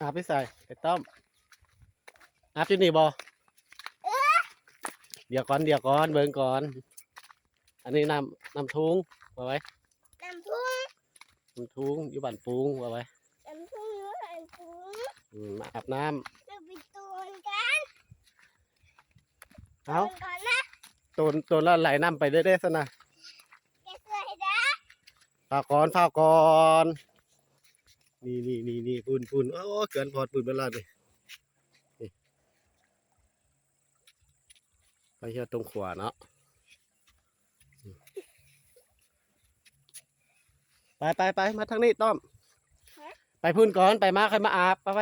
ອາບຢູ່ໃສ ໄອ້ຕ້ອມ? ອາບຢູ່ນີ້ບໍ່? ດຽວກ່ອນ ດຽວກ່ອນ ເບິ່ງກ່ອນ. ອັນນີ້ນ້ຳ ນ້ຳທຸງ ວ່າໄວ້ ນ້ຳທຸງ ນ້ຳທຸງ ຢູ່ບ້ານປຸງ ວ່າໄວ້ ນ້ຳທຸງຢູ່ບ້ານປຸງ. ອືມ ມາອາບນ້ຳ ເຮົາໄປໂຕນກັນ. ເອົ້າ ໂຕນກ່ອນນະ ໂຕນ ໂຕນແລ້ວໄຫຼນ້ຳໄປເລື້ອຍໆຊັ້ນນະ. ແກະເສື້ອໃຫ້ເດີ້ ຟ້າວກ່ອນ ຟ້າວກ່ອນ. ນີ້ໆໆໆ ພຸ້ນໆ ໂອ້ ເກືອນພອດພຸ້ນເບິດແລ້ວນີ້. ນີ້ ໄປເຮັດຕົງຂົວເນາະ. ໄປໆໆ ມາທາງນີ້ຕ້ອມ. ຮະ? ໄປພຸ້ນກ່ອນ ໄປມາຄ່ອຍມາອາບ ໄປໄປ.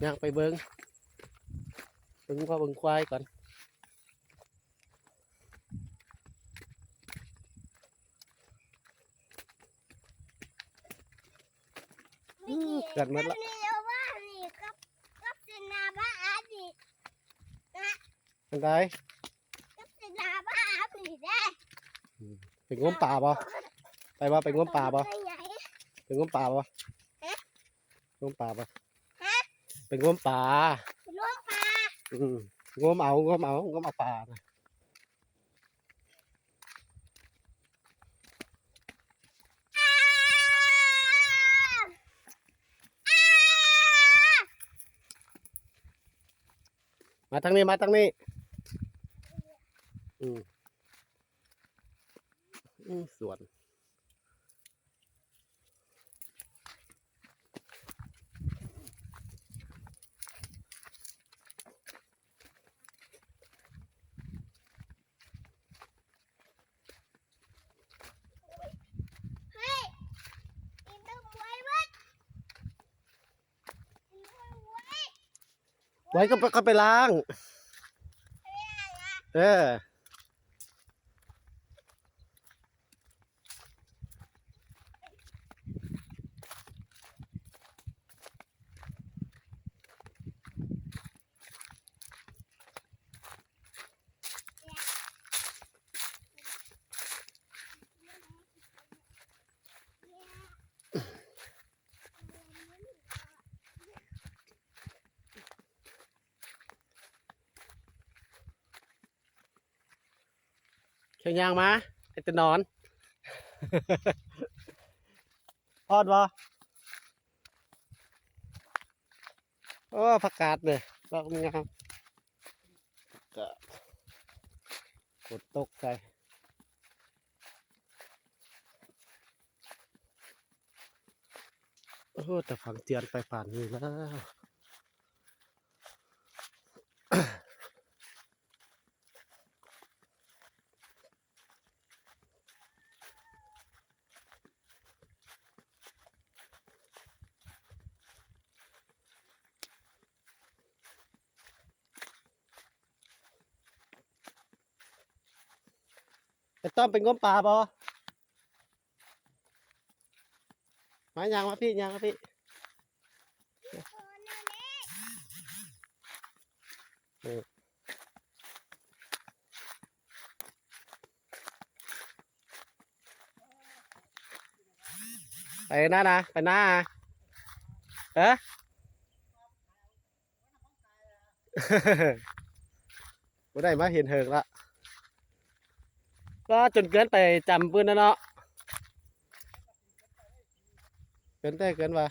ຍ່າງໄປເບິ່ງ ເບິ່ງງົວເບິ່ງຄວາຍກ່ອນ. ອືມ ເກືອນໝົດລະ. ອັນໃດ? ອືມ ໄປງົມປາບໍ່? ໄປບໍ່? ໄປງົມປາບໍ່? ໄປງົມປາບໍ່? ຮະ? ງົມປາບໍ່? ຮະ? ໄປງົມປາ ໄປງົມປາ. ອືມ ງົມເອົາ ງົມເອົາ ງົມເອົາປານະ. ມາທາງນີ້ ມາທາງນີ້. ອືມ ອືມ ສວນ. ໄວ້ ກໍໄປ ກໍໄປລ້າງ. ເອີ. ເຈົ້າຍ່າງມາ ໄປແຕ່ນອນ. ຮອດບໍ່? ໂອ້ ຜັກກາດເດ້ ດອກງາມ. ກະຝົນຕົກໃສ່. ໂອ້ ແຕ່ຝັງຈຽນໄປປານນີ້ແລ້ວ. ໄອ້ຕ້ອມໄປງົມປາບໍ່? ມາ ຍ່າງມາພີ້ ຍ່າງມາພີ້. ເອີ ໄປນານະ ໄປນາ. ເອີ ບໍ່ໄດ້ມາເຫັນເຫິງລະ. ກໍຈົນເກີນໄປຈຳເພິ່ນນະເນາະ. ເກີນໄປເກີນວ່າ.